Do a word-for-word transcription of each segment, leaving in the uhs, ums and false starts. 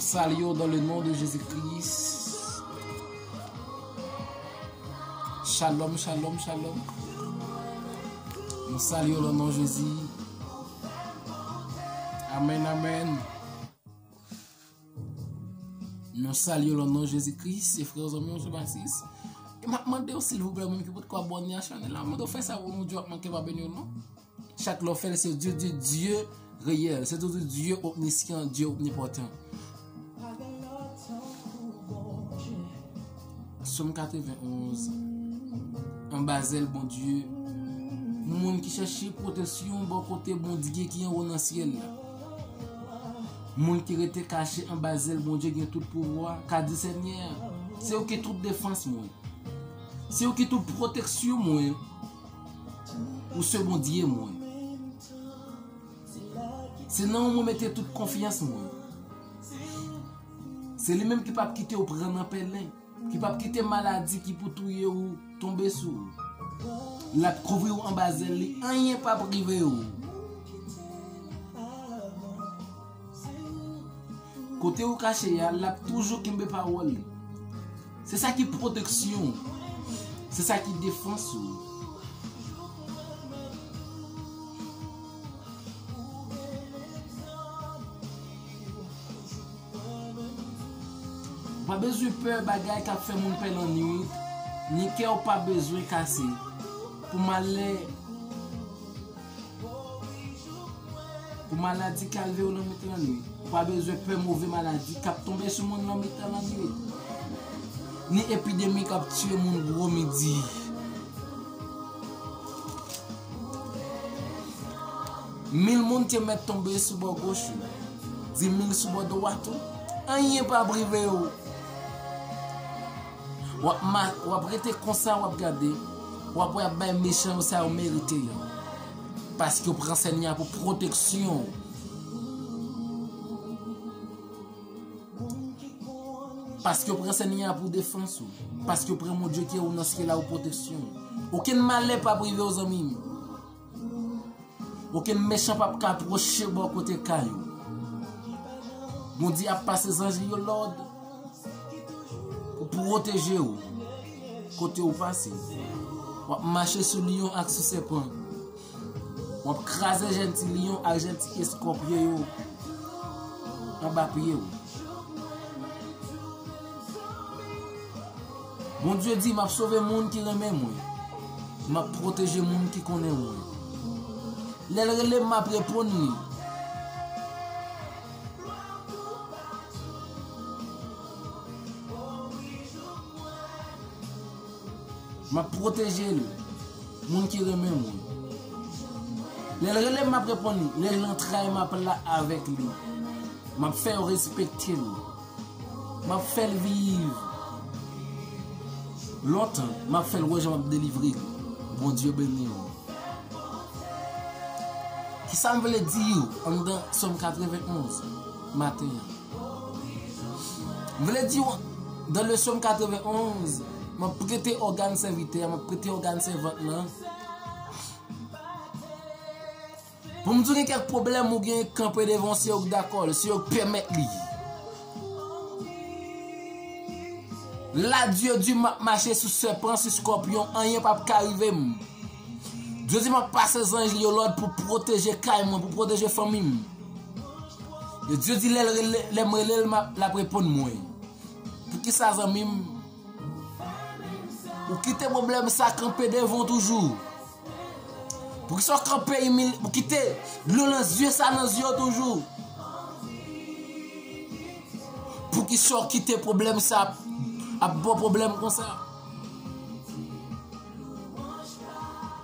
Salye w dans le nom de Jésus-Christ. Shalom, shalom, shalom. Nou salye w nan non Jezi. Amèn, amèn. Nou salye w nan non Jezi Kris, se frè zanmi w Jean-Baptiste. E m ap mande w, silvouplè, moun ki potko abòne a chanèl la, mande w fè sa pou nou, Dye ap manke pa beni w, non. Chak lè w fè l, se Dye, Dye, Dye reyèl. Se toujou Dye omnisyan, Dye omnipotan. Sòm katrevenn onz. Anba zèl Bondye. Moun ki chèche pwoteksyon bò kote Bondye ki anwo nan syèl la. Moun ki rete kache anba zèl Bondye gen tout pouvwa, ka di Senyè a, se ou ki tout defans mwen. Se ou ki tout pwoteksyon mwen. Ou se Bondye mwen. Se nan ou mwen mete tout konfyans mwen. Se li menm ki p ap kite w pran nan pèlen, ki p ap kite maladi ki pou touye w tonbe sou ou. L ap kouvri w anba zèl li, anyen p ap rive w. Kote ou kache a, l ap toujou kenbe pawòl li. Se sa ki pwoteksyon w. Se sa ki defans ou. Ou pa bezwen pè bagay k ap fè moun pè lannwit, ni kè w pa bezwen kase pou malè, pou maladi k al veye w nan mitan lannwit. Ou pa bezwen pè move maladi k ap tonbe sou moun nan mitan lannwit, ni epidemi k ap tiye moun gwo midi. Mil moun te mèt tonbe sou bò goch ou, di mil sou bò dwat ou, anyen p ap rive w. W ap ma-, w ap rete konsa, w ap gade, w ap wè y ap bay mechan yo sa yo merite yo. Paske w pran Senyè a pou pwoteksyon w. Paske w pran Senyè a pou defans ou. Paske w pran Bondye ki anwo nan syèl la pou pwoteksyon w. Okenn malè p ap rive w, zanmi m. Okenn mechan p ap ka pwoche bò kote kay ou. Bondye ap pase zanj li yo lòd pou pwoteje w kote w pase. W ap mache sou lyon ak sou sèpan. W ap kraze jèn ti lyon ak jèn ti eskòpyon yo anba pye w. Bondye di, "M ap sove moun ki renmen mwen. M ap pwoteje moun ki konnen mwen. Lè l rele m, m ap reponn li." M ap pwoteje l, moun ki renmen mwen. Lè l rele m, m ap reponn li. Lè l nan tray, m ap la avèk li. M ap fè yo respekte l. M ap fè l viv lontan. M ap fè l wè jan m ap delivre l. Bondye beni w. Kisa m vle di w anndan Sòm katrevenn onz maten an? M vle di w, dans le Sòm katrevenn onz, m ap prete ògàn sèvitè a, m ap prete ògàn sèvant lan. Pou m di w gen kèk pwoblèm ou gen kanpe devan w, se yo k dakò l, se yo k pèmèt li. La, Dye di, "M ap mache sou sèpan, sou skòpyon, anyen p ap ka rive m." Dye di, "M ap pase zanj li yo lòd pou pwoteje kay mwen, pou pwoteje fanmi m." E Dye di, "Lè l rele, lè m rele l, m ap, l ap reponn mwen." Poukisa, zanmi m, ou kite pwoblèm sa kanpe devan w toujou? Poukisa w kanpe imil-, ou kite dlo nan zye sa nan zye w toujou? Poukisa w kite pwoblèm sa ap, ap ba w pwoblèm konsa?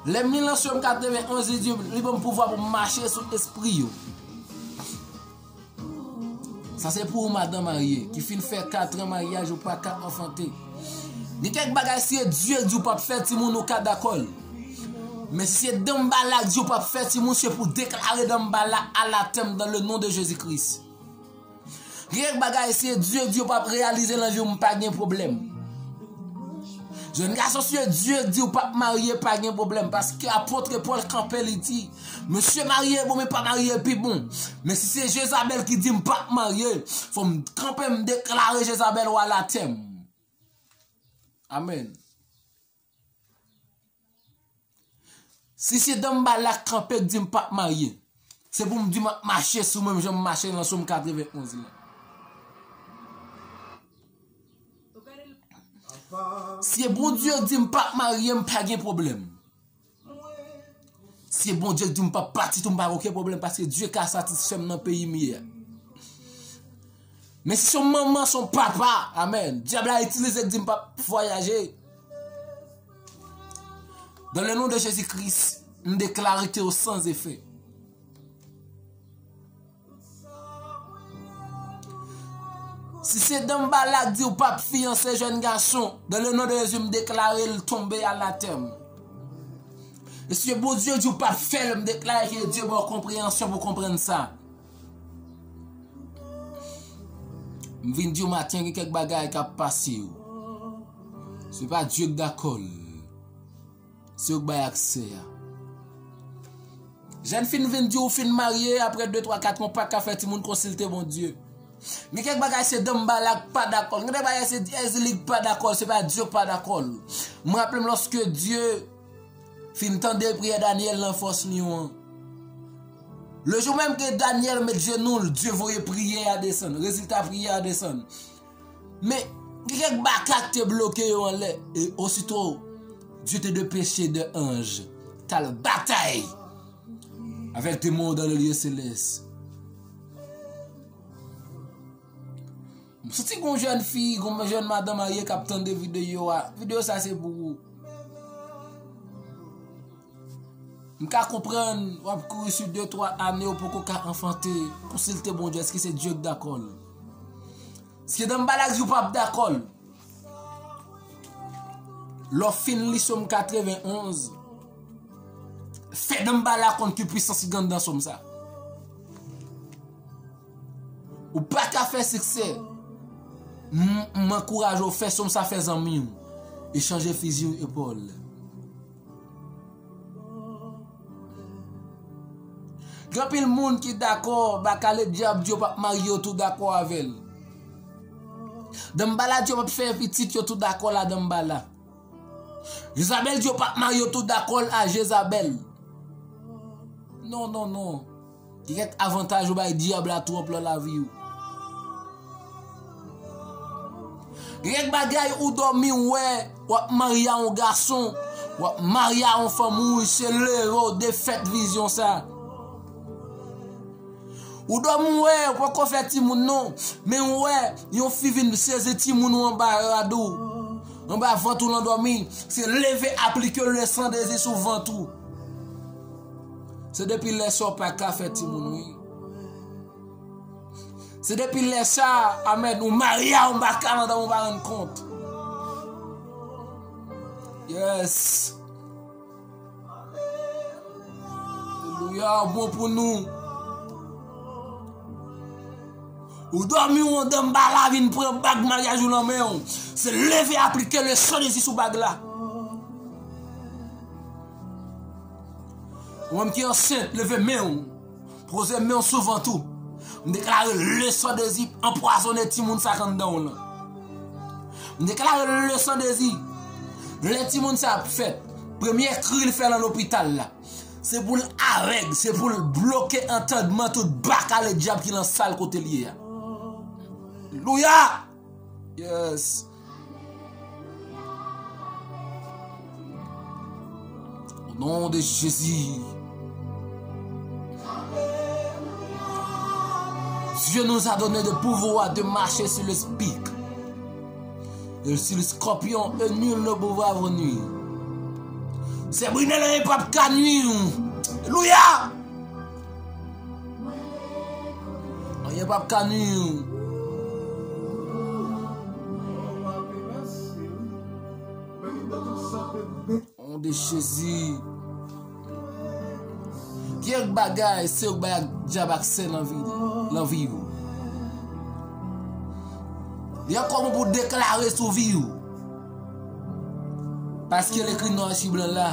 Lè m li nan Sòm katrevenn onz, li di, li ban m pouvwa pou m mache sou espri yo. Sa se pou ou, madanm marye, ki fin fè katran maryaj, ou pa ka anfante. Gen kèk bagay, si e Dye di w p ap fè timoun, ou ka dakò l. Men si se danmbala k di w p ap fè timoun, se pou deklare danmbala à la tèm dans le nom de Jésus-Christ. Gen kèk bagay, si e Dye di w p ap reyalize nan vi w, m pa gen pwoblèm. Jèn gason, si Dye di w p ap marye, pa gen pwoblèm, paske apot Pòl kanpe, li di, mesye marye bon, men pa marye pi bon. Men si se Jezabèl ki di m p ap marye, fò m kanpe, m deklare Jezabèl wa latè m. Amèn. Si se Danbalak kanpe k di m p ap marye, se pou m di m ap mache sou menm jan m mache nan Sòm katrevenn onz lan. Si Bondye di m p ap marye, m pa gen pwoblèm. Si Bondye di m p ap pati tou, m pa gen okenn pwoblèm, paske Dye ka satisfè m nan peyi m ye a. Men si se yon manman, se yon papa, amèn, dyab la itilize k di m p ap vwayaje. Dans le nom de Jésus-Christ, m deklare ke yo san efè. Si se Danbalak di w p ap fiyanse, jèn gason, dans le nom de Jésus, m deklare l tonbe alatè m. E si Bondye di w p ap fè l, m deklare ke Dye ba w konpreyansyon pou konprann sa. M vin di w maten, gen kèk bagay k ap pase yo. Se pa Dye k dakò l. Se yo k bay aksè a. Jèn fi vin di w fin marye, apre de, twa, kat mwa, w pa ka fè timoun, konsilte Bondye. Gen kèk bagay se Danbalak pa dakò l. Gen de bagay se Èzili k pa dakò l, se pa Dye k pa dakò l. Mwen raple m lòske Dye fin tande priyè Danyèl nan fòs lyon an. Le jou menm ke Danyèl met jenou l, Dye voye priyè a desann. Rezilta priyè a desann. Men, gen kèk baka k te bloke yo anlè. E osito, Dye te depeche de anj t al batay avèk demon yo dans le lieu céleste. M santi gon jèn fi, gon jèn madan marye k ap tande videyo a. Videyo sa se pou ou. M ka konprann w ap kouri sou de, twa ane, ou poko ka anfante. Konsilte Bondye, èske se Dye k dakò l? Si Danbalak di w p ap dakò l, lè w fin li Sòm katrevenn onz, fè Danbalak konn ki pwisans ki gen anndan Sòm sa. Ou pa ka fè siksè. M, m ankouraje w fè Sòm sa, fè zanmi w. E chanje fizi w epòl. Gen anpil moun ki dakò, baka ledyab di yo p ap marye, yo tou dakò avè l. Danbalak di yo p ap fè pitit, yo tou dakò la Danbalak. Jezabèl di yo p ap marye, yo tou dakò l a Jezabèl. Non, non, non. Gen kèk avantaj ou bay dyab la twòp lan lavi w. Gen kèk bagay ou dòmi w wè, w ap marye a yon gason, w ap marye a yon fanm, ou se leve w defèt vizyon sa. Ou dòmi w wè, ou poko fè timoun non, men ou wè, yon fi vin sezi timoun ou anba rad ou, anba vant ou lan dòmi, se leve aplike le san de Jezi sou vant ou. Se depi lè sa w pa ka fè timoun, wi. Se depi lè sa, amèn, ou marye a yon baka pandan ou pa rann kont. Yes. Alelouya, bon pou nou. Ou dòmi, yon Danbalak vin pran bag maryaj ou lan men w. Se leve aplike le san de Jezi sou bag la. Ou menm ki ansent, leve men w. Poze men w sou vant ou. M deklare le san de Jezi anpwazonnen timoun sa k anndan w lan. M deklare le san de Jezi. Lè timoun sa ap fèt, premye kri l fè lan lopital la, se pou l avèg, se pou l bloke antandman tout baka ledyab ki lan sal kote l ye a. Alelouya! Yes. Au nom de Jésus. Dieu nous a donné le pouvoir de marcher sur le spic et sur le scorpion, et nul ne pourra vous nuire. Se Brinel, anyen p ap ka nwi w. Alelouya! Anyen p ap ka nwi w. O non de Jezi. Kèk bagay, se yo k bay ak dyab aksè nan vi, nan vi w. Li ankò bon pou deklare sou vi w. Paske l ekri nwa si blan la.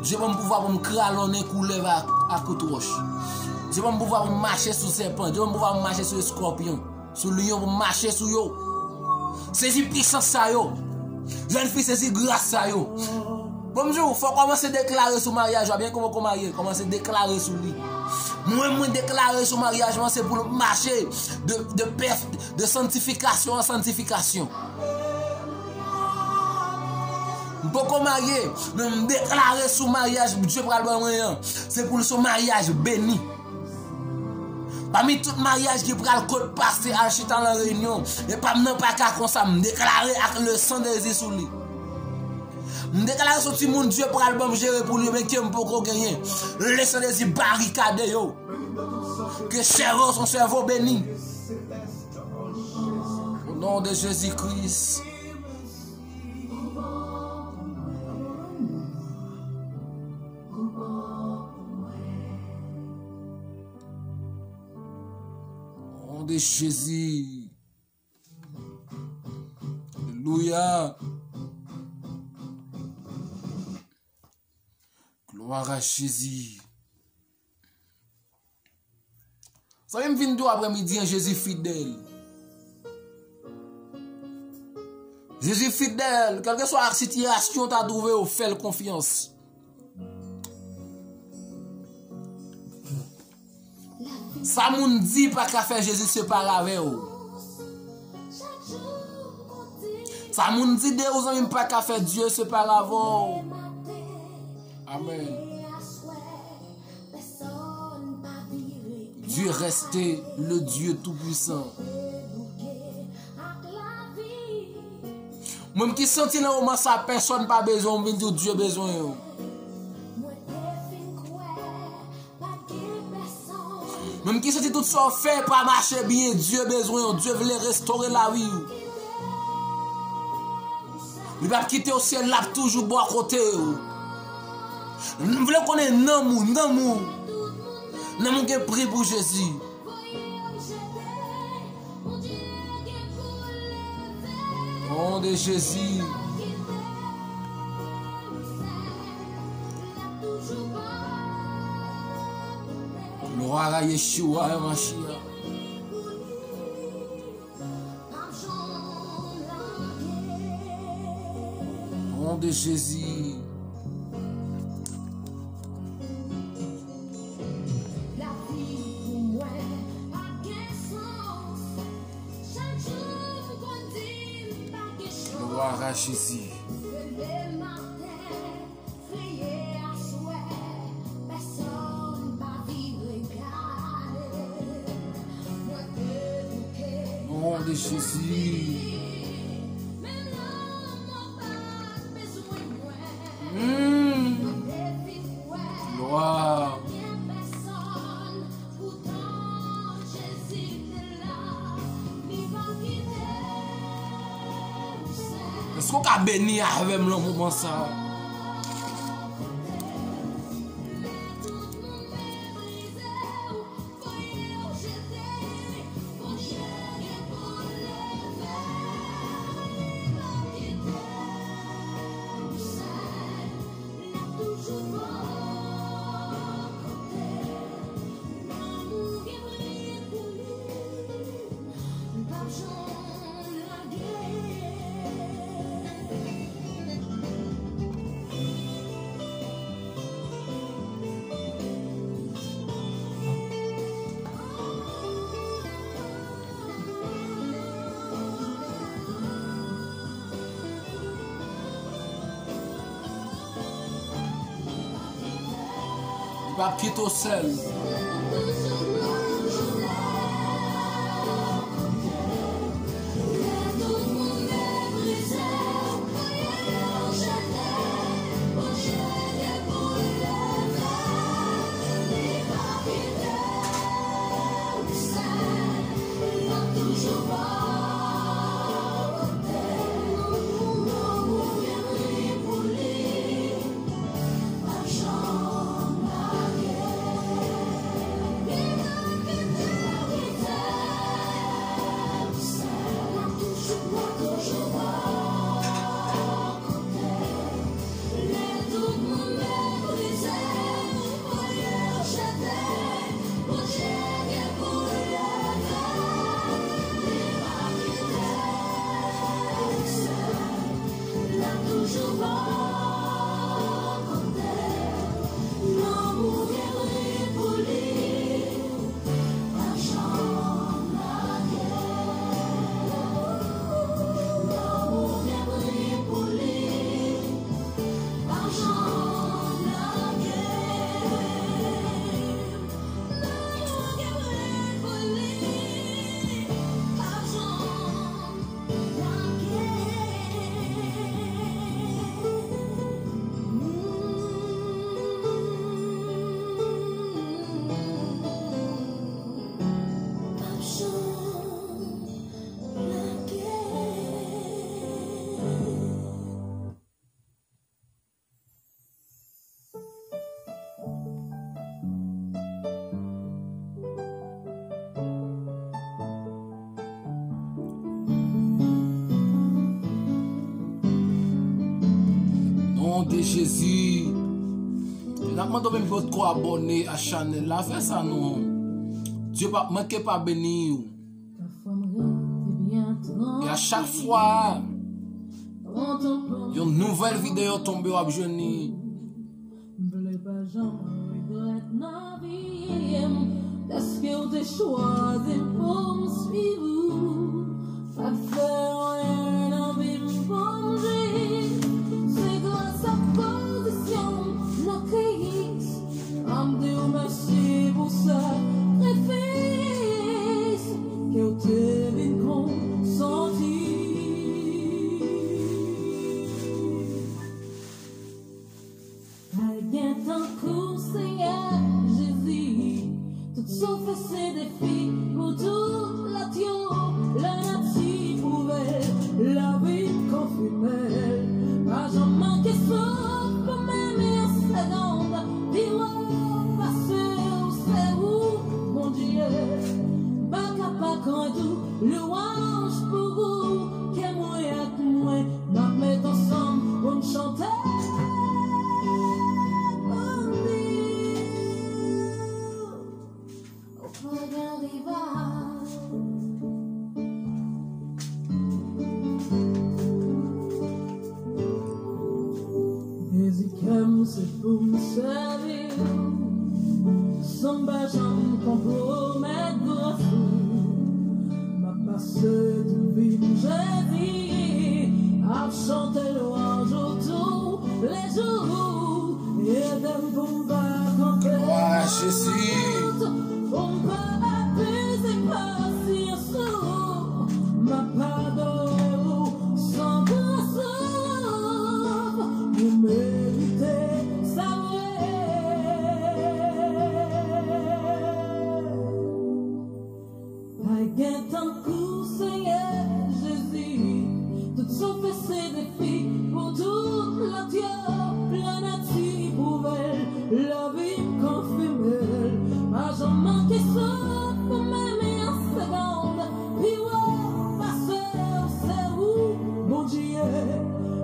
Dye ban m pouvwa pou m kralonnen koulèv ak, ak kout wòch. Dye ban m pouvwa pou m mache sou sèpan. Dye ban m pouvwa pou m mache sou eskòpyon, sou lyon, pou m mache sou yo. Sezi pisans sa yo. Jèn fi, sezi gras sa yo. Bon, m di w, fò w kòmanse deklare sou maryaj ou a, byen ke w poko marye, kòmanse deklare sou li. Mwen, mwen deklare sou maryaj mwen, se pou l mache de, de pèf-, de santifikasyon an santifikasyon. M poko marye, men m deklare sou maryaj Dye pral ban mwen an, se pou l se yon maryaj beni. Pami tout maryaj ki pral kot pase al chita nan reyinyon, e pa m nan pa ka konsa, m deklare ak le san de Jezi sou li. M deklare se yon timoun Dye pral ban m jere pou li, men ke m poko genyen. Le san de Jezi barikade yo. Ke sèvo, son sèvo beni. Au nom de Jésus-Christ. Au nom de Jésus. Alelouya. Gloire à Jésus. Zanmi m, vin di w aprèmidi an, Jezi fidèl. Jezi fidèl, kèlkeswa sitiyasyon w ta twouve w, fè l konfyans. Sa moun di pa ka fè Jezi separe avè w. Sa moun di de ou, zanmi m, pa ka fè Dye separe avè w. Amèn. Dieu reste le Dieu tout-puissant. Mwen ki santi nan moman sa, pèsòn pa bezwen w, m vin di w Dye bezwen w. Menm ki santi tout sa w fè pa mache byen, Dye bezwen w, Dye vle restore lavi w. Li p ap kite w syèl, l ap toujou bò kote w. M vle konnen nanm ou, nanm ou. Nanm ou gen pri pou Jezi. Nom de Jésus. Gloire à Yeshua Mashiach. Nom de Jésus. Lavi pou mwen pa gen sans. Chak jou m konn di m pa gen chans. Gloire à Jésus. Rele maten, kreye aswè, pèsòn pa vire gade. Mwen te bouke. Nom de Jésus. Menm lanmò pa t bezwen mwen. Hmm. Gloire. Èske w ka beni avè m nan moman sa a? Li p ap kite w sèl. De Jezi. N ap mande w menm ki potko abòne a chanèl la, fè sa non. Dye p ap manke pa beni w. E a chak fwa yon nouvèl videyo tonbe, w ap jwenn li. M vle pa janm regrèt nan vi m dèske w te chwazi m pou m swiv ou. Pa t fè anyen nan vi m pou m jwi. Se gras a pozisyon m nan Kris. M ap di w mèsi pou sakrifis ke w te vin konsanti. Pa gen tankou Senyè Jezi. Tout soufrans se defi pou tout lòt yo. Lanati pwouve l, lavi konfime l. Pa janm manke souf pou menm yon segonn. Pi wo pase w se ou, Bondye. M pa ka pa krent ou, lwanj pou ou. Kè mwen ak mwen, n ap met ansanm pou n chante pou di ou pa gen rival. Dezi kè m se pou m sèvi w, san m pa janm konpwomèt gras ou. M ap pase tout vi m, Jezi, ap chante lwanj ou toulejou. Ede m pou m pa kanpe. Glwa a Jezi. Pou m pa abize pasyans ou. M ap adore ou san gras ou. Ou merite sa vre. Pa gen tankou Senyè Jezi. Tout soufrans se defi pou tout lòt yo. Lanati pwouve l, lavi m konfime l. Pa janm manke souf pou menm yon segonn. Pi wo pase w se ou, Bondye.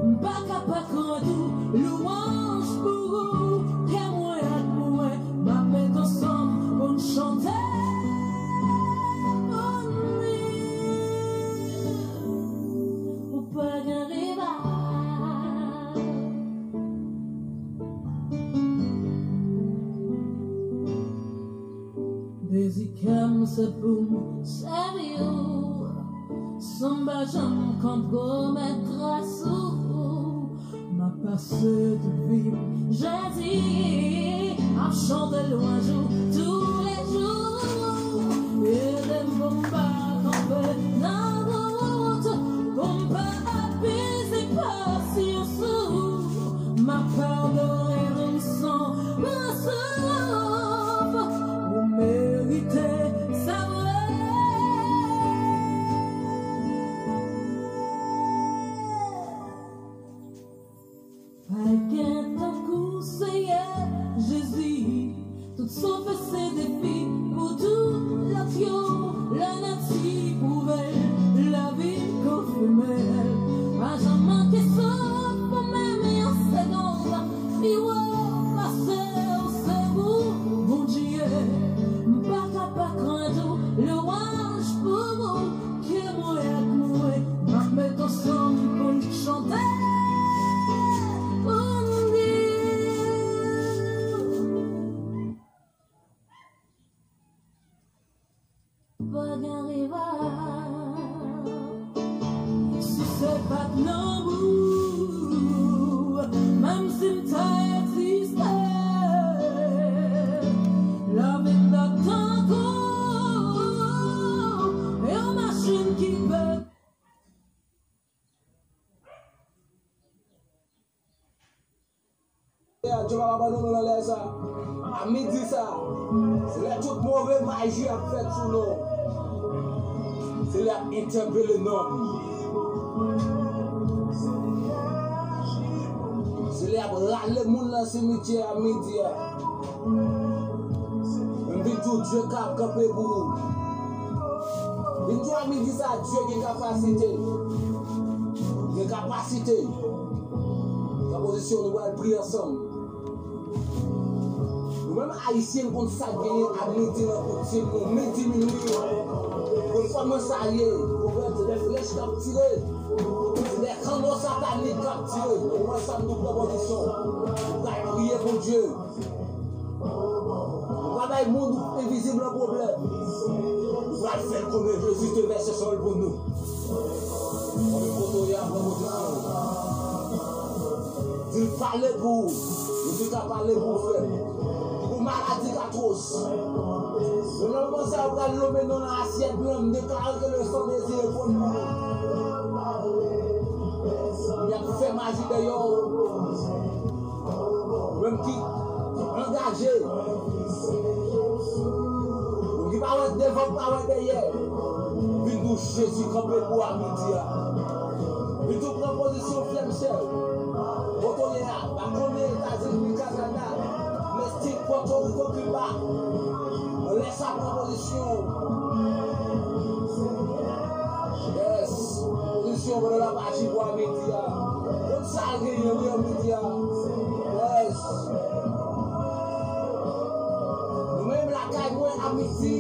M pa ka pa krent ou, lwanj pou ou. Kè mwen ak mwen, n ap met ansanm pou n chante pou di ou pa gen rival. Dezi kè m se pou m sèvi w, san m pa janm konpwomèt gras ou. M ap pase tout vi m, Jezi, ap chante lwanj ou toulejou. Ede m pou m pa kanpe nan wout, pou m pa abize pasyans ou. M ap adore w san pran souf. Ou merite sa vre. Pa gen tankou Senyè Jezi. Tout soufrans se defi pou tout lòt yo. Lanati pwouve l, lavi konfime l. Pa janm manke souf pou menm yon segonn. Pi wo pase w se ou, Bondye. M pa ka pa krent ou, lwanj pou ou. Kè mwen ak mwen, n ap met ansanm pou n chante pou n di ou pa gen rival. Si se pa t lanmou, menm si m ta egziste, lavi m t ap tankou yon machin ki pèdi. Jewova pa ban nou nan lè sa. A midi sa, se lè tout move maji ap fèt sou nou. Se lè y ap entèpele nanm. Se lè y ap rale moun nan simityè a midi a. M vin di w, Dye ka ap kanpe pou ou. Vin di w a midi sa, Dye gen kapasite. Gen kapasite. Sa Pozisyon, nou pral priye ansanm. Nou menm Ayisyen, n konn sa k genyen a midi nan koutim nou, midi minwi. Konn kòman sa ye, ou konprann, se de flèch k ap tire, se de kannon satanik k ap tire. Nou wè sa, nou pran pozisyon. Nou pral priye Bondye. Nou pa bay mond envizib lan pwoblèm. Nou pral fè l konnen Jezi te vèse san l pou nou. Mwen menm kote w ye a, pran pozisyon. Di l pale pou ou. Jezi ka pale pou ou, frè m. Pou maladi katwòz. Mwen nan moman sa, yo pral lonmen non nan asyèt blan, m deklare ke le sang de Jésus reponn pou ou. Y ap fè maji dèyè w. Ou menm ki angaje, ou ki pa wè devan, pa wè dèyè, vin di w Jezi kanpe pou w a midi a. Vin tou pran pozisyon, frè m, sè m. Kote w ye a, pa konnen Etazini, Kanada, Meksik, Pòtoriko, Kiba. Anlè sa, pran pozisyon. Yes. Pozisyon pandan l ap aji pou a midi a. Tout sa l genyen, wi, a midi a. Yes. Nou menm lakay mwen a midi,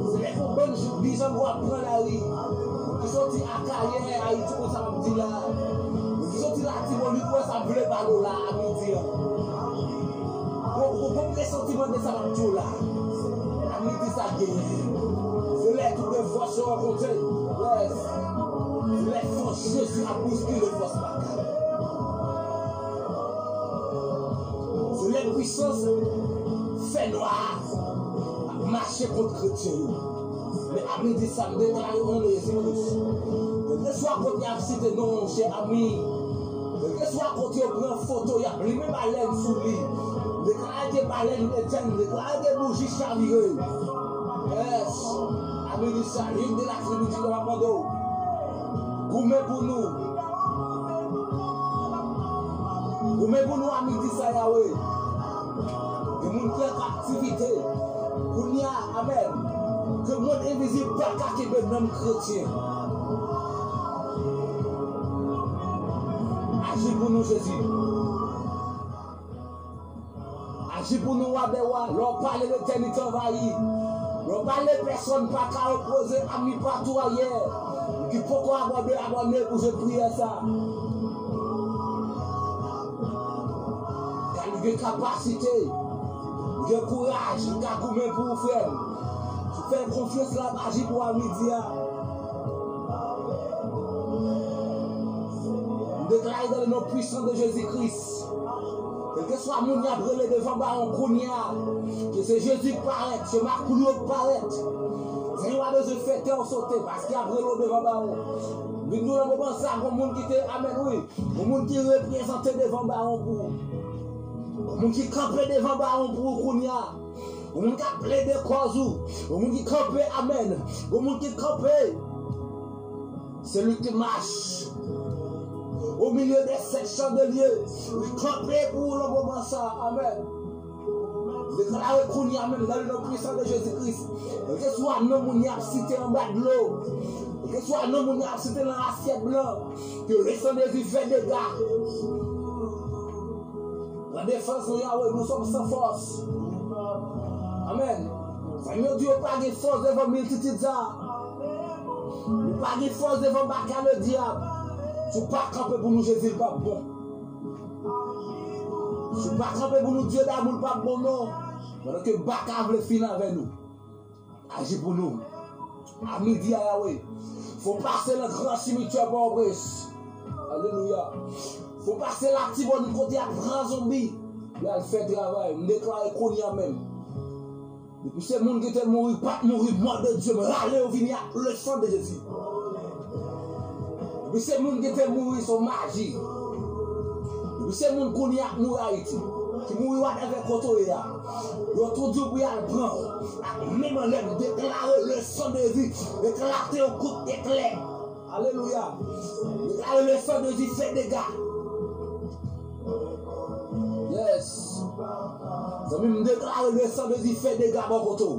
se lè yon bann jèn w ap pran lari. Moun ki soti Akayè, Ayiti, konn sa m ap di la. Moun ki soti Latibonit, wè sa m vle pale w la a midi a. Bon, bon, bon, presantiman de sa m ap di w la. A midi sa genyen. Se lè tout de fòs yo rankontre. Yes. Se lè fòs Jezi ap bouskile fòs Baka. Se lè pwisans fènwa ap mache kont kretyen yo. Men a midi sa, m deklare o non de Jezi Kris. Kèlkeswa kote y ap site non w, chè ami, kèlkeswa kote yo pran foto, y ap limen balèn sou li, deklare ke balèn etèn, deklare ke bouji chavire. Yes. A midi sa, lig de la tribi di w ap mande w goumen pou nou. Goumen pou nou a midi sa, Yawe. Gen moun ki an kaptivite. Kounye a, amèn. Ke mond envizib pa ka kenbe nanm kretyen. Aji pou nou, Jezi. Aji pou nou, Wa dè wa. Lè w pale, letènite anvayi. Lè w pale, pèsòn pa ka opoze, ami patou ayè. Ou ki poko abòne, abòne pou jwe priyè sa. Kal gen kapasite, gen kouraj, li ka goumen pou ou, frè m. Fè konfyans, l ap aji pou a midi a. M deklare dans le nom puissant de Jésus-Christ. Kèlkeswa moun y ap rele devan bawon kounye a, ke se Jezi k parèt, se makoul yo k parèt. Senyè, w a bezwen fè tè w sote, paske y ap rele w devan bawon. Vin nou nan moman sa, gon moun ki te, amèn, wi. Yon moun ki reprezante devan bawon pou ou. Yon moun ki kanpe devan bawon pou ou kounye a. Yon moun k ap plede kòz ou. Yon moun ki kanpe, amèn. Yon moun ki kanpe. Celui qui marche au milieu des sept chandeliers, li kanpe pou ou nan moman sa. Amèn. Deklare kounye a menm dans le nom puissant de Jésus-Christ. Kèlkeswa non moun y ap site anba dlo, kèlkeswa non moun y ap site nan asyèt blan, ke le sang de Jésus fè dega. Pran defans nou, Yahweh, nous sommes sans force. Amèn. Zanmi yo di yo pa gen fòs devan miltitid sa. Nou pa gen fòs devan baka ledyab. Si w pa kanpe pou nou, Jezi, l p ap bon. Si w pa kanpe pou nou, Dye damou, l p ap bon non. Pandan ke baka vle fin avè nou. Aji pou nou. A midi a, Yahweh. Fò pase nan gran simityè Pòtoprens. Alelouya. Fò pase Latibonit kote y ap pran zonbi. Y al fè travay. M deklare kounye a menm. Depi se moun ki te mouri, pa t mouri, mò de Dye, m rale yo vini ak le sang de Jésus. Depi se moun ki te mouri, se yon maji. Depi se moun kounye a k mouri Ayiti, ki mouri whatever kote w ye a, yo tou di w pou y al pran w. Ak menm anlè, m deklare le sang de Jésus eklate yon kout eklè. Alelouya. Deklare le sang de Jésus fè dega. Yes. Zanmi m, deklare le sang de Jésus fè dega bò kote w.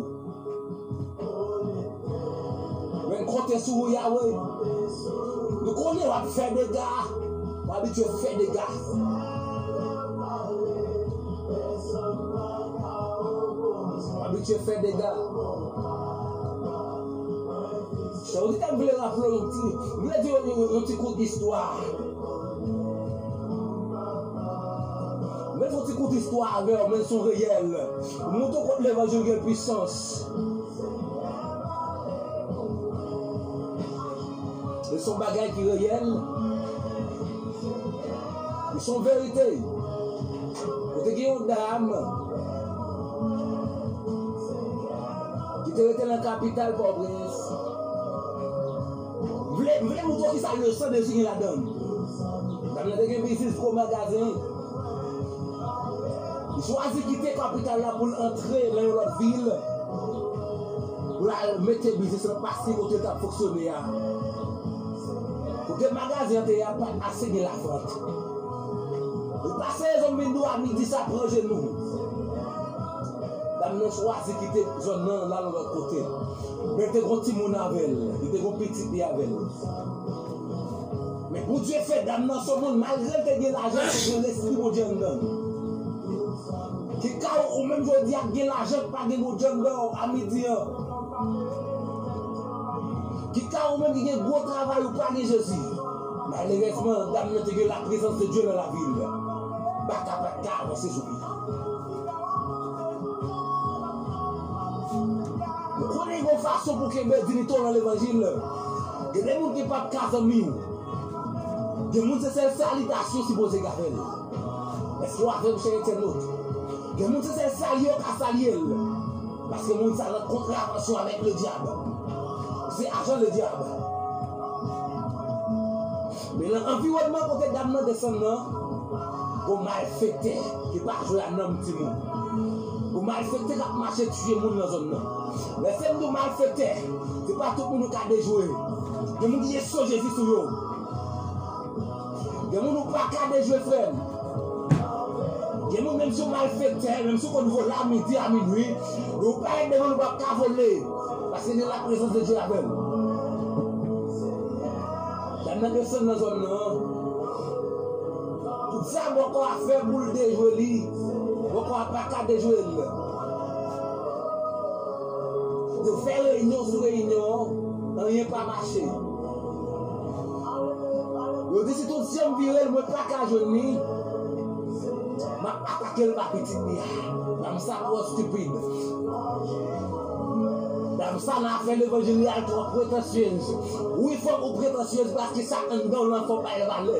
Men konte sou ou, Yahweh. Nou konnen w ap fè dega. W Abitye fè dega. Abitye fè dega. Sa ou di, m vle raple w yon ti, m vle di yon, yon, yon ti kout istwa. M vle fè yon ti kout istwa avè w, men se yon reyèl. Pou montre w kot levanjil gen pwisans. E se yon bagay ki reyèl. E se yon verite. Kote gen yon dam ki te rete nan kapital Pòtoprens. M vle, m vle montre w kisa leson de Jezi gen ladan l. Dam nan te gen biznis gwo magazen. Li chwazi kite kapital la pou l antre nan yon lòt vil, pou l al mete biznis lan pase kote l t ap fonksyone a. Kote magazen an te ye a pa t ase gen lavant. Li pase zòn Mindo a midi, sa pran jenou. Dam nan chwazi kite zòn nan, l al yon lòt kote. Men l te gon timoun avè l, li te gon pitit li avè l. Men Bondye fè dam nan se yon moun, malgre l te gen lajan, l te gen lespri Bondye anndan l. Ki ka w, ou menm jodi a, k gen lajan, k pa gen Bondye anndan w a midi an? Ki ka w, ou menm ki gen gwo travay, ou pa gen Jezi? Malerezman, dam nan te gen laprezans de Dye nan lavi l. Baka pa t ka avanse sou pye. Ou konnen gon fason pou kenbe dinite w nan levanjil. Gen de moun ki p ap ka zanmi w. Gen moun se sèl salitasyon sipoze ka fè l. Èske w avè m, chè entènot? Gen moun se sèl salye yo ka salye l. Paske moun sa nan kontravansyon avèk ledyab. Se ajan ledyab. Men nan anviwònman kote dam nan desann nan, gon malfektè ki pa jwe a nanm timoun. Gon malfektè k ap mache tiye moun nan zòn nan. Lè se m di w malfektè, se pa tout moun ou ka dejwe. Gen moun ki gen san Jezi sou yo. Gen moun ou pa ka dejwe, frè m. Gen moun, menm si w malfektè, menm si w konn vole a midi, a minui, men ou parèt devan l, ou p ap ka vole. Paske gen laprezans de Dye avè l. Dam nan desann nan zòn nan. Tout sa bòkò a fè pou l dejwe li, bòkò a pa ka dejwe l. Yo fè reyinyon sou reyinyon, anyen pa mache. Yo di si tout jan m vire l, mwen pa ka jwenn li, m ap atake l pa pitit li a. Dam sa twò estipid. Dam sa nan afè levanjil li a l twò pretansyez. Wi, fòk ou pretansyez paske sa anndan w lan fò w bay valè.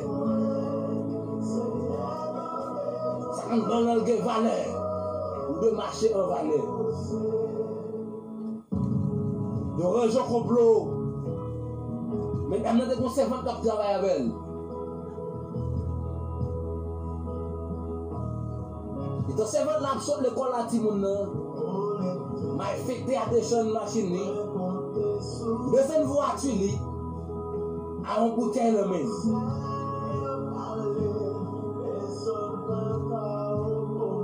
Sa anndan w lan gen valè. Ou dwe mache an valè. Yo ranje konplo. Men dam nan te gon sèvant k ap travay avè l. Etan sèvant la ap sot lekòl la, timoun nan, malfektè a desann machin li, desann vwati li, a yon boutèy nan men l.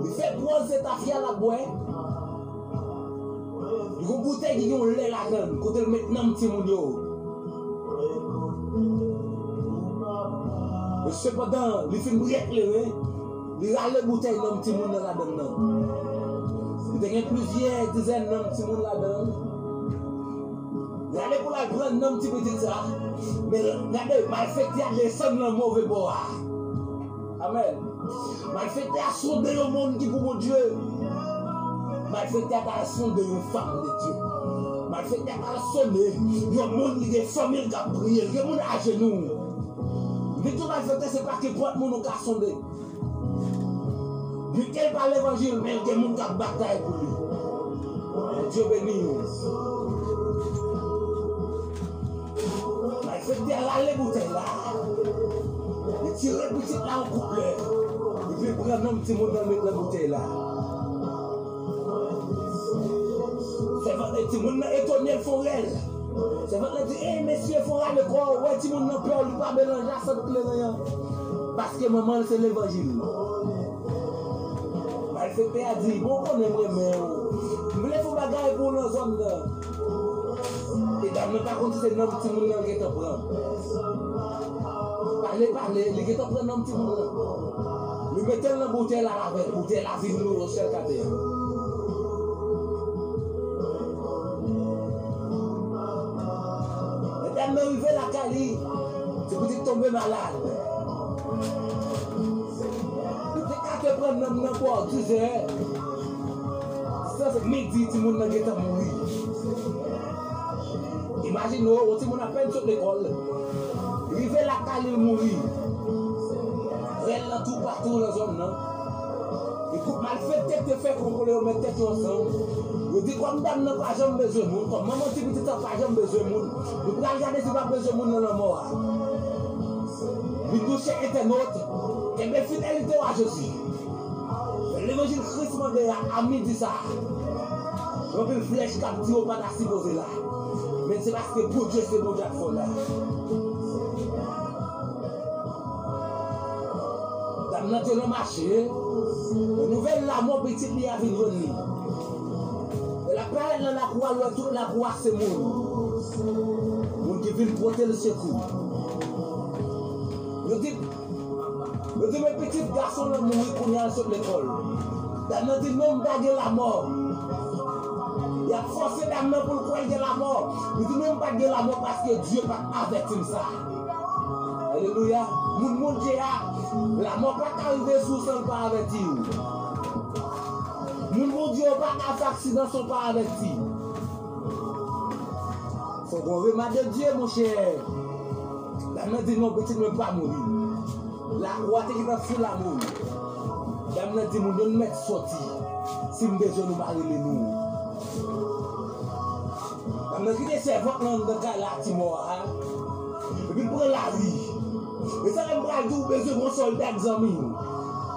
Li fè pwòz se tafya l ap bwè. Li gon boutèy ki gen yon lè ladan l, kote l met nanm timoun yo. Men sepandan, li fin bwè kleren, li rale boutèy nanm timoun nan ladan l nan. Li te gen plizyè dizèn nanm timoun ladan l. Li ale pou l al pran nanm ti pitit sa. Men gade, malfektè a desann nan move bò a. Amèn. Malfektè a sonde yon moun ki pou Bondye. Malfektè a ta al sonde yon fanm de Dye. Malfektè a ta al sonde yon moun ki gen fanmi l k ap priye l, gen moun ajenou. Li di malfektè se pa kenpòt moun ou ka sonde. Biten l pa levanjil, men gen moun k ap batay pou li. Bondye beni w. Malfektè a rale boutèy la. Li tire pitit la an koup lè. Epi li pran nanm timoun nan met nan boutèy la. Sèvant timoun nan etone, l fè yon rèl. Sèvant lan di, ey mesye, fè yon rale kò w, wè timoun nan pè w, li pa melanje a sant kleren an. Paske manman l se levanjil. Malfektè a di, bon, ou konnen m renmen w. M vle fè yon bagay pou w nan zòn nan. E dam nan pa konn si se nanm timoun nan l gentan pran. Pale, pale, li gentan pran nanm timoun nan. Li mete l nan boutèy la avè l, boutèy la vin lou yon sèl katè. Medam nan rive lakay li, ti pitit tonbe malad. Li te ka te pran nanm nan bò dizè. Sa se midi, timoun nan gentan mouri. Imajine w, yon timoun apèn sot lekòl. Rive lakay li, l mouri. Rèl nan toupatou nan zòn nan. E gwoup malfektè ki te fè konplo yo met tèt yo ansanm. Yo di kòm dam nan pa janm bezwen moun, kòm manman ti pitit sa pa janm bezwen moun, nou pral gade si pa bezwen moun nan lanmò a. Vin nou chè entènot, kenbe fidelite w a Jezi. Levanjil Kris mande a, a midi sa a. Gen anpil flèch k ap tire w pa ta sipoze la. Men se paske Bondye se Bondye ak fò la. Dam nan te nan mache, nouvèl lanmò pitit li a vin jwenn li. E l ap parèt nan lakou a, l wè tout lakou a se moun. Moun ki vin pote l sekou. Yo di, yo di, men pitit gason l lan mouri kounye a l sot lekòl. Dam nan di, non, m pa gen lanmò. Y ap fòse dam nan pou l kwè l gen lanmò. Li di, non, m pa t gen lanmò paske Dye pa t avèti m sa. Alelouya. Moun Bondye a, lanmò pa ka rive sou w san l pa avèti w. Moun Bondye yo pa ka fè aksidan san w pa avèti. Fò gen yon rema de Dye, monchè. Dam nan di, non, pitit mwen pa mouri. Lakou a te gentan fou lamouri. Dam nan di, moun yo, n mèt sòti. Si m bezwen nou, pa rele nou. Dam nan kite sèvant lan anndan kay la, ti mò a. Epi l pran lari. E sa lè m pral di w bezwen gon sòlda k zanmi w.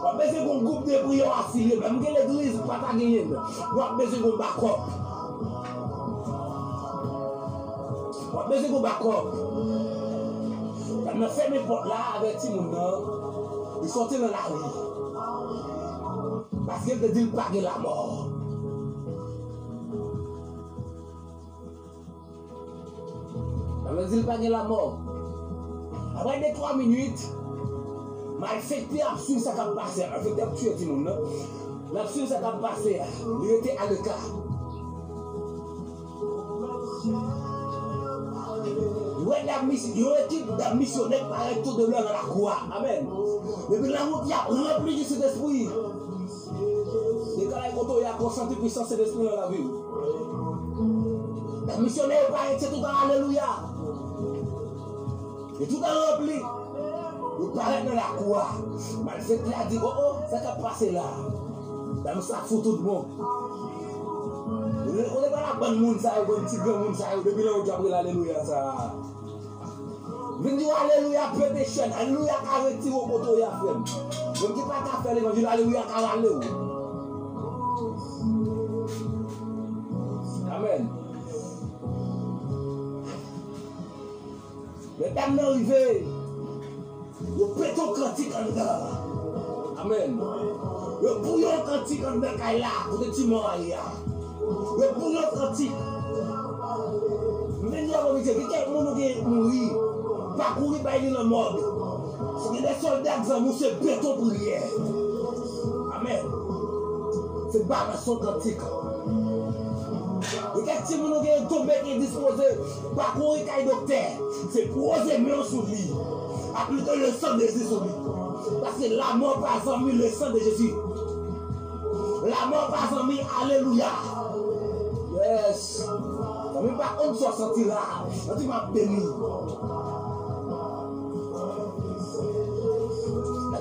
W ap bezwen gon gwoup de priyè w afilye. Menm gen legliz, pa ta genyen l. W ap bezwen gon bakòp. W ap bezwen gon bakòp. Dam nan fèmen pòt la avè timoun nan. Li sòti nan lari. Paske l te di l pa gen lanmò. Dam nan di l pa gen lanmò. Apre de twa minit, malfektè ap swiv sa k ap pase a. Malfektè ap tiye timoun nan. L ap swiv sa k ap pase a. Li rete aleka. Li wè dam mis-, yon ekip dam misyonè parèt tou de lè nan lakou a. Amèn. Depi nan wout, y ap ranpli di Sentespri. Dekalaj kote w ye a, konsantre pisans Sentespri nan lavi w. Dam misyonè yo parèt, se toutan alelouya. E toutan ranpli. Yo parèt nan lakou a. Malfektè a di, o, o, sa k ap pase la? Dam sa fou tout bon. Ou te pa la bann moun sa yo, bann ti granmoun sa yo, depi lè yo t ap rele alelouya sa a. Vin di w alelouya, pete chèn. Alelouya ka retire w kote w ye a, frè m. Menm ki pa ka fè levanjil, alelouya ka rale w. Amèn. Lè dam nan rive, yo pete yon kantik anndan. Amèn. Yo bouye yon kantik anndan kay la, kote ti mò a ye a. Yo bouye yon kantik. M vin di w avan midi, gen kèk moun ou gen mouri, pa kouri bay li nan mòg. Si gen de sòlda k zanmi w, se beton priyè. Amèn. Se balans yon kantik. Gen kèk timoun ou gen tonbe ki endispoze, pa kouri kay doktè. Se poze men w sou li. Aplike le sang de Jésus sou li. Paske lanmò pa zanmi le sang de Jésus. Lanmò pa zanmi, alelouya. Yes. Zanmi pa konn sa w santi la. Santi m ap beni.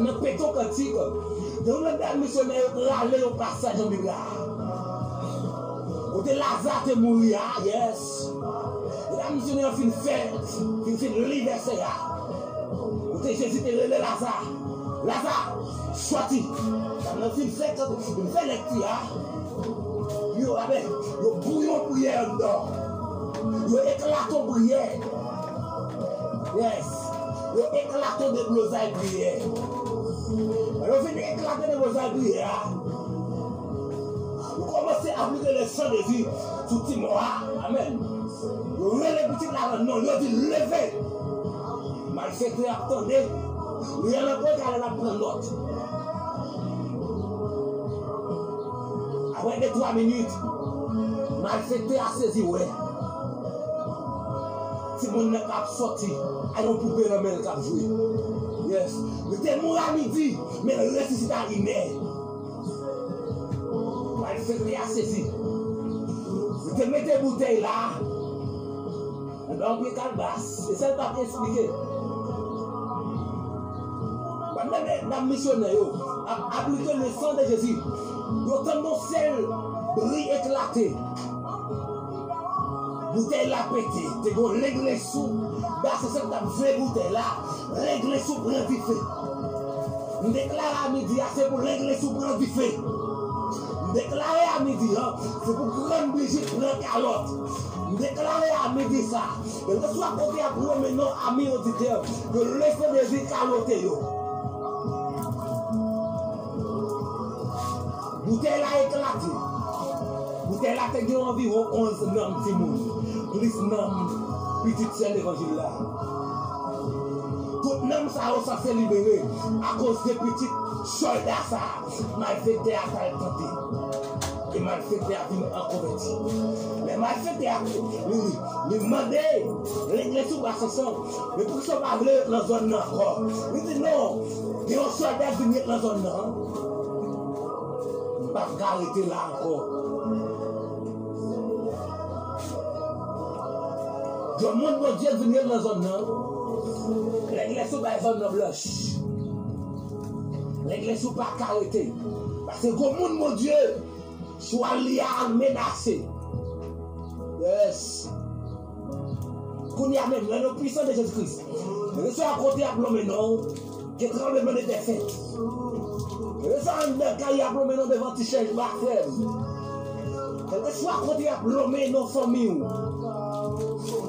Nan pete yon kantik, gen yon lòt dam misyonè yo rale yon pasaj nan Bib la. Kote Laza te mouri a, yes. Lè dam misyonè yo fin fè, fin, fin li vèsè a. Kote Jezi te rele Laza. Laza, sòti. Dam nan fin fè, fin fè lèkti a. Yo, amèn. Yo bouye yon priyè anndan. Yo eklate yon priyè. Yes. Yo eklate yon deblozay priyè. Lè yo fin eklate deblozay priyè a, yo kòmanse aplike le sang de Jésus sou ti mò a. Amèn. Yo rele pitit la nan non, yo di, leve. M Malfektè ap tande. Li an anpè talè l ap pran nòt. Apre de twa minit, malfektè a sezi wè timoun nan k ap sòti ak yon poupe nan men l k ap jwe. Yes. Li te mouri a midi, men l resisite a inè. Malfektè a sezi. Li te mete boutèy la anba yon pye kalbas. E sa l t ap esplike. Pandan medam misyonè yo ap aplike le sang de Jésus, yo tande yon sèl bri eklate. Boutèy la pete. Te gen yon lenglesou, basen san k t ap vle boutèy la. Lenglesou pran dife. M deklare a midi a, se pou lenglesou pran dife. M deklare a midi a, se pou grann bijit pran kalòt. M deklare a midi sa, kèlkeswa kote y ap lonmen non ami oditè, ke le sang de Jésus kalote yo. Boutèy la eklate. Boutèy la te gen anviwon onz nanm timoun, plis nanm pitit sè levanjil la. Tout nanm sa yo sanse libere akoz de pitit sòlda sa a malfektè a t al tante. E malfektè a vin an konvèti. Lè malfektè a, li, li, li mande lenglesou basen san, men poukisa w pa vle ret nan zòn nan ankò? Li di non, gen yon sòlda k vin ret nan zòn nan. M p ap ka rete la ankò. Granmoun Bondye k vin ret nan zòn nan. Lenglesou bay zòn nan blanch. Lenglesou pa ka rete. Paske granmoun Bondye, chwal li a menase. Yes. Kounye a menm, nan non pwisan de Jezi Kris, kèlkeswa kote y ap lonmen non w, ke tranblemanntè fèt. Kèlkeswa anndan kay y ap lonmen non devan ti chèz ba frè m. Kèlkeswa kote y ap lonmen non fanmi w.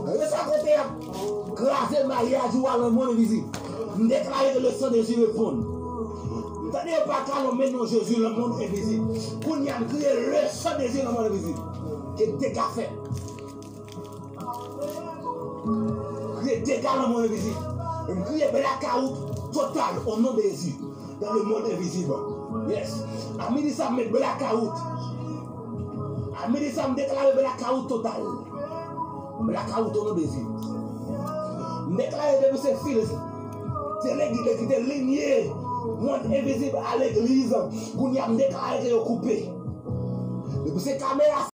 Kèlkeswa kote y ap kraze maryaj ou a nan mond envizib. M deklare ke le sang de Jésus reponn. M tande yo pa ka lonmen non Jezi nan mond envizib. Kounye a m kriye le sang de Jésus nan mond envizib. Ke dega fèt. Kriye dega nan mond envizib. M kriye blakawout total o non de Jezi. Dans le monde invisible. Yes. A midi sa m met blakawout. A midi sa m deklare blakawout total. Blakawout o non de Jezi. M deklare depi se fil telegide ki te linye mond envizib a legliz, kounye a m deklare ke yo koupe. Depi se kamera